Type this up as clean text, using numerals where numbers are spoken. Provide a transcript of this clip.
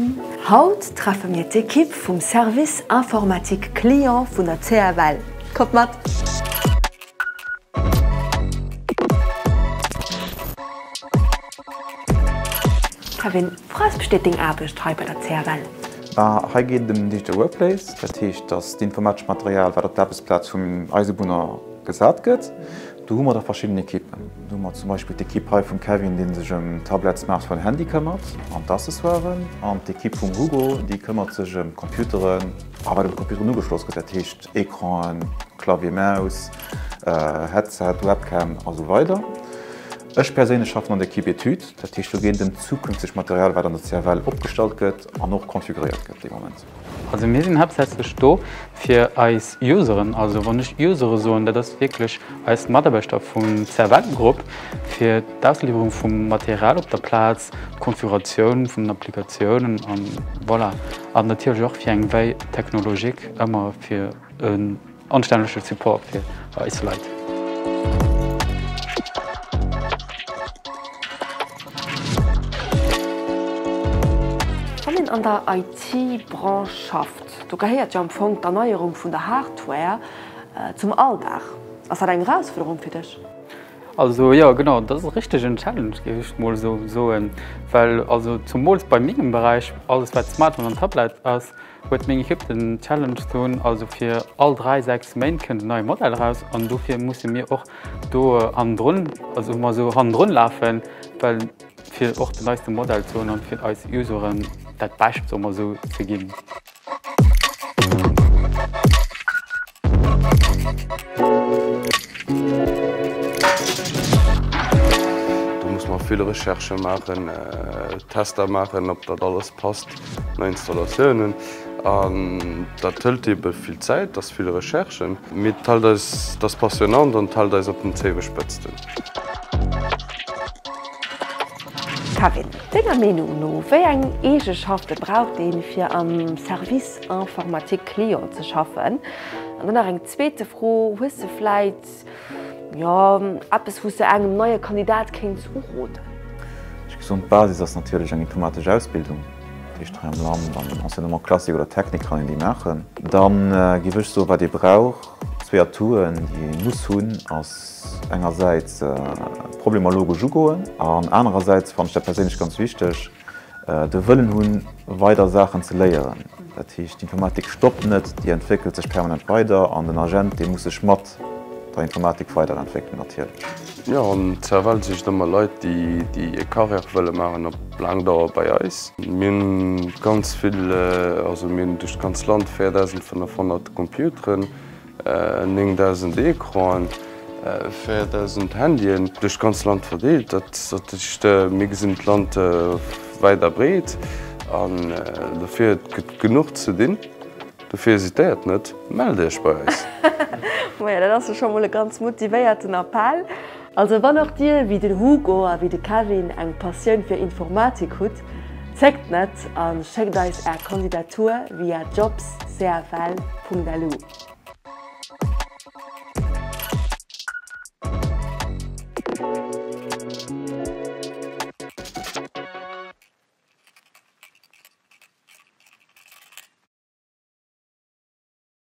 Moien! Haut treffe mir d'Ekipp vum Service Informatique Client vun der CFL. Kommt mat! Kevin, woraus besteet deng Aarbecht hei bei der CFL? Hei geet et ëm den Digital Workplace, dat heescht, dass d'informatescht Material, wat op d'Aarbechtsplaz vum Eisebunner gesat gëtt, do hu mer da verschidden Ekippen. Do hu mer zum Beispill d'Ekipp hei vum Kevin, dee sech ëm Tablet, Smartphone, Handy këmmert an d'Accessoiren, an d'Ekipp vum Hugo, déi këmmert sech ëm d'Computeren a wat un d'Computeren ugeschloss gëtt, dat heescht Ecranen, Clavier, Maus, Headset, Webcam a sou weider. Ech perséinlech schaffen an der Equipe Études, dat heescht do geet et ëm zukünftegt Material wat an der CFL opgestallt gëtt an och konfiguréiert gëtt dee Moment. Also mir sinn haaptsächlech do fir eis Useren, also wann ech Usere soen, dat ass wierklech eis Mataarbechter vum CFL Grupp, fir d'Ausliwwerung vum Material op der Plaz, d'Konfiguratioun vun den Applikatiounen an voilà, an natierlech och fir eng Veille technologique ëmmer fir en Anstännege Support fir eis Leit. Wann een an der IT-Branche schafft, do gehéiert jo am Fong d'Erneierung vun der Hardware zum Alldag. Ass dat eng Erausfuerderung fir dech? Also jo, genau, dat ass e richtegen Challenge, géif ech mol esou soen, well also zumools bei mengem Beräich, alles wat Smartphone an Tablet ass, huet meng Ekipp den Challenge ze hunn, also fir all 3, 6 Méint kënnt en neie Modell eraus an dofir musse mir och do hannendrun, also ëmmer esou hannendrun lafen, well fir och den neiste Modell ze hunn an fir eis Useren dat Bescht, soe mer esou, ze ginn. Do muss mer vill Recherchë maachen, Tester maachen, ob dat alles passt. Nei Installatiounen an dat hëlt ebe vill Zäit, ass vill Recherche, mee et hält eis, et ass passionnant an et hält eis op den Zéiwespëtzten. Kevin, denger Meenung no, wéi eng Eegeschafte braucht een, fir am Service Informatique Client ze schaffen? An dann nach eng zweete Fro, Hues de vläit Jo, eppes wou s de engem neie Kandidat kéints uroden? Ech géif soen, d'Basis ass natierlech eng informatesch Ausbildung. Dat heescht hei am Land am Enseignement classique oder technique kann een déi maachen. Da géif ech soen, wat ee brauch, zwee Atouen, déi ee muss hunn, ass engersäits d'Problemer logesch ugoen an anerersäits fannen ech dat perséinlech ganz wichteg, de Wëllen hunn, weider Saachen ze léieren. Dat heescht, d'Informatik stoppt net, déi entwéckelt sech permanent weider an den Agent, dee muss sech mat der Informatik weiderentwéckelen natierlech. Jo, an d'CFL sicht ëmmer Leit, déi déi Carrière wëlle maachen op laang Dauer bei eis. Mir hunn ganz vill, also mir hunn duerch d'ganz Land 4.500 Computeren. 9.000 Ecranen, 4.000 Handyen duerch d'ganz Land verdeelt. Dat heescht, mir gesinn d'Land wäit a breet an dofir, et gëtt genuch ze dinn. Dofir hesitéiert net, mellt Iech bei eis! Maja, dat ass jo scho mol e ganz motivéierten Appell. Also wann och dir wéi den Hugo a wéi de Kevin eng Passioun fir Informatik hutt, zéckt net a schéckt eis är Kandidatur via jobs-cfl.lu.